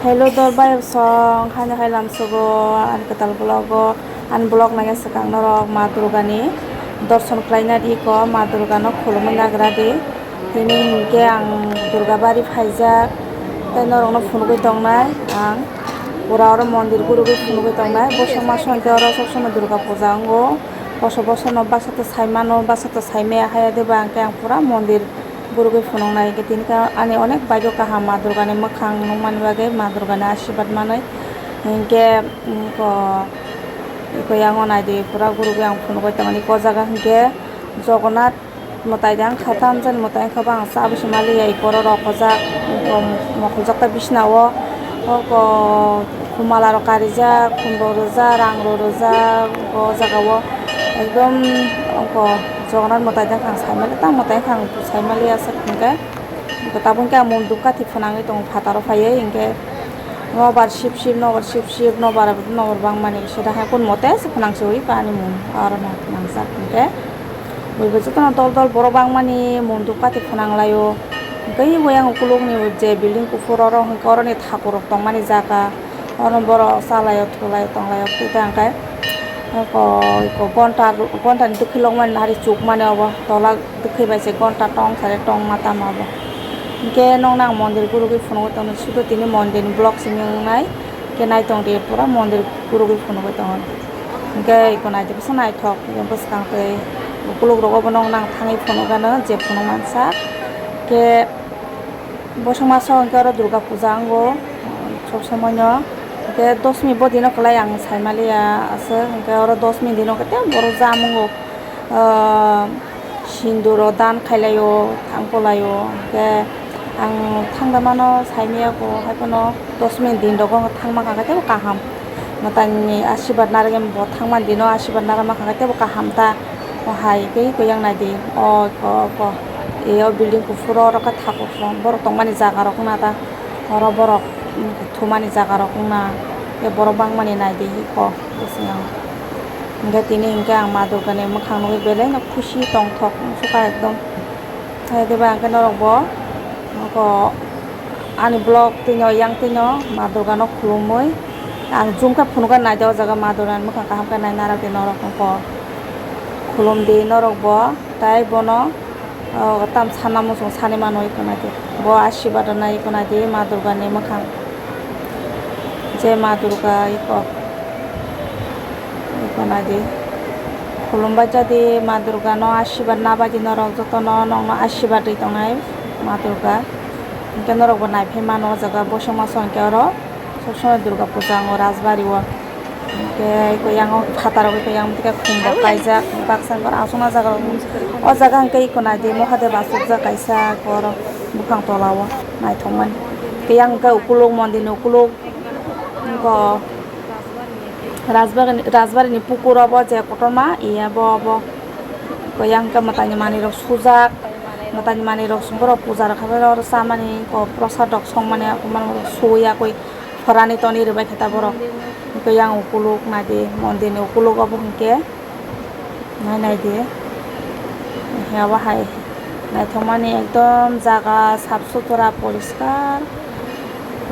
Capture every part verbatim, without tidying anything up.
Hello dol bai song, haino hai lamsogo ani kwtal vlog o, ani vlog naikhe swkang norok Ma Durga ni dorson khlaina di ko, Ma Durga no khulumwi nagra di. Tini hinkhe ang Durga bari phaijak, tei norok no phunugwi tongnai ang, pura oro mondir gurugwi phunugwi tongnai, bosong maso hinkhe oro sob somoi Durga puja wngo, bosor bosor no baksa to sai mano, baksa to sai maya, haya de ba hinkhe ang pura mondir gurugwi phunuknai, hinkhe tini khe ani onek baigo kaham Ma Durgani mwkhang nukmani bagwi, Ma Durgani asirwad manwi. Hinkhe, mm, ko, ko yango naidi, pura gurugwi ang phunukgwi tongmani. O jaga hinkhe Jagannath mwtai de ang kha, tamjani mwtai wngkha bo ang cha bwswi maliya, eko oro rokojak, eko mokoljak ta bisna o, oko khumala rok karijak, khum rok rijak, rang rok rijak, o jaga o ekdom oko. Jagannath mwtai de wngkha ang saimali, tamo mwtai wngkha ang saimali aswk hinkhe. Tabuk khe ang mondop kathi phnangwi tongo phataro phaiwi hinkhe nobar sip sip, nobar sip sip, nobar nobar bangmani sida hai kun mote se phnang se ui kani mung aro no phnang sak hinkhe. Buibo jotono dol dol borok bangmani mondop kathi phnang laio. Hinkhe ui yang ukulukni je building kuphur oro hinkhe oroni thakur rok tongmani jaga. Oro borok chalaio, thulaio, tonglaio, tei ta hwnkhe eko, eko gonta, gontani dwkhwi lokmani hari chukmani obo, tola dwkhwi bai se gonta tong sari tongma tamo obo. Hinkhe nokno ang mondir gurugwi phunugwi tongo, sudo tini mondirni vlog simi wngnai, hinkhe naitong di pura mondir gurugwi phunugwi tongo. Hinkhe eko naidi bwsa naithok, bwskang tei ukuluk rogo bo nokno ang thangwi phunukgano, je phunuk mansa. Hinkhe Bosong maso hinkhe oro Durga puja wngo, sob somoino. Hinkhe dosmi bo dino kwlai ang saimaliya aswk, hinkhe oro dosmi dino khe tei borok jam wngo, ah, sinduro dan khailaio, thang kolaio. Hinkhe ang thangda mano saimaya kho, haiphano dosmi din rogo thangma kha khe teibo kaham. Mwtaini asirwad narwgwi bo thangmani dino asirwad narwkma kha khe teibo kaham ta. O hai tei kuyang naidi. O, o, o. E, o building kuphur oro khe thakur song. Borok tongmani jaga rok wngna ta. Oro borok, mm, thumani jaga rok wngna. E borok bangmani naidi eko. Bising ang. Hinkhe tini hinkhe ang Ma Durgani mwkhang nugwi belai no khusi tongthok wngsuka ekdom. Hai diba hinkhe norok bo. Nokho ani vlog twino yang twino Ma Durgano khulumwi ang zoom khe phunukgwi naidi o jaga Ma Durgani mwkhang kaham khe nai narwk di norok nokho. Khulumdi norok bo, tai bono, o, tam sana muchung sani mano eko naidi. Bo asirwad rwna eko naidi Ma Durgani mwkhang. Je Ma Durga eko, eko naidi. Khulumbai jadi Ma Durgano asirwad nabaidi norok jotono nokno asirwad ri tongnai Ma Durga. Hinkhe norokbo naiphai mano o jaga bosong maso hinkhe oro. Sob somoi Durga puja wngo Rajbari o. Hinkhe eko yang o phataro eko yang bwkha khum rok kaijak, baksa aro aswkna jaga rok. O jaga hinkhe eko naidi Mahadev aswkjak kaisa eko oro buphang tola o naithokmani. Hinkhe yang hinkhe ukuluk mondir ni ukuluk eko Rajbari ni, Rajbari ni pukur o bo je kotorma iya bo obo. Eko yang hinkhe mwtai ni manwi rok sujak, mwtai ni manwi rok borok puja rok khabai oro chamani eko prosad rok songmani eko manwi rok suwi yakwi. Phorani toni rwbai khe ta borok. Hinkhe yang ukuluk naidi, mondirni ukuluk obo hinkhe. Nai naidi. Hiya bo hai naithokmani ekdom jaga sap sutra poriskar.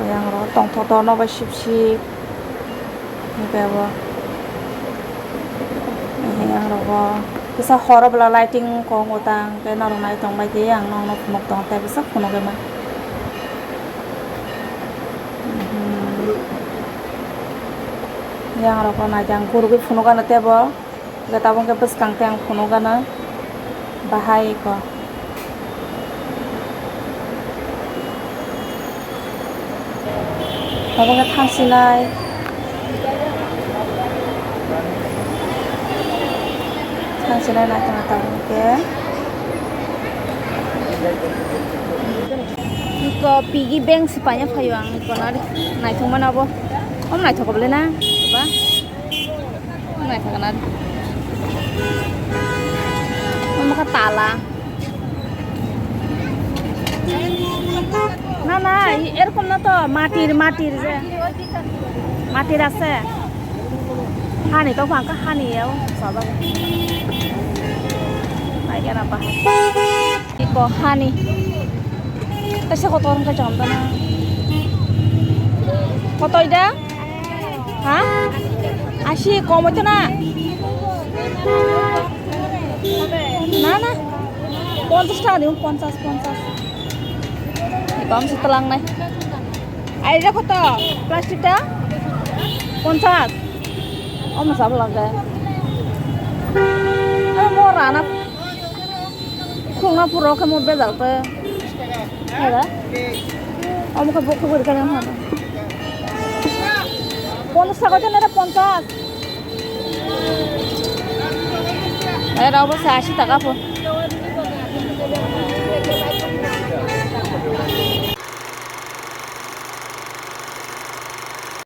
Yang oro tongthok tongno bai sip sip. Hinkhe bo. Yang rogo kisa horo bwla lighting kok utang khe norok naithok bai khe yang nokno phunuk tongo tei bwswk phunugwi ma. Yang rok nai jang gurugwi phunukgano tebo, hwnkhe tabuk khe bwskang tei ang phunukgano bahai kho. Tabuk khe thangsinai, thangsinai naithok tabuk khe. Iko piggy bank se paina phaio ang iko nari naithok mano abo. Om naithok bole na ba? Om naithok na. Om ka tala. Na na, এরকম না তো, মাটির, মাটির যে। Matir ase. Hani to phang ka hani yao. Sabak. Ai kana pa. Iko hani. Kaisa kotor wngkha cham tana. Kotoi da? Ha? Ashi, kom hoito na? Na, na. Ponchas taka dibo, ponchas, ponchas. Bam se twlangnai. Ai, re koto? Plastic ta? Ponchas. Omo sabo lage. Omo rana. Khulna puro khe mo bejal khe. Hera? Omo khe bokhe bori khe nang hana. Ponchas taka jana re ponchas. Era obo se ashi taka po.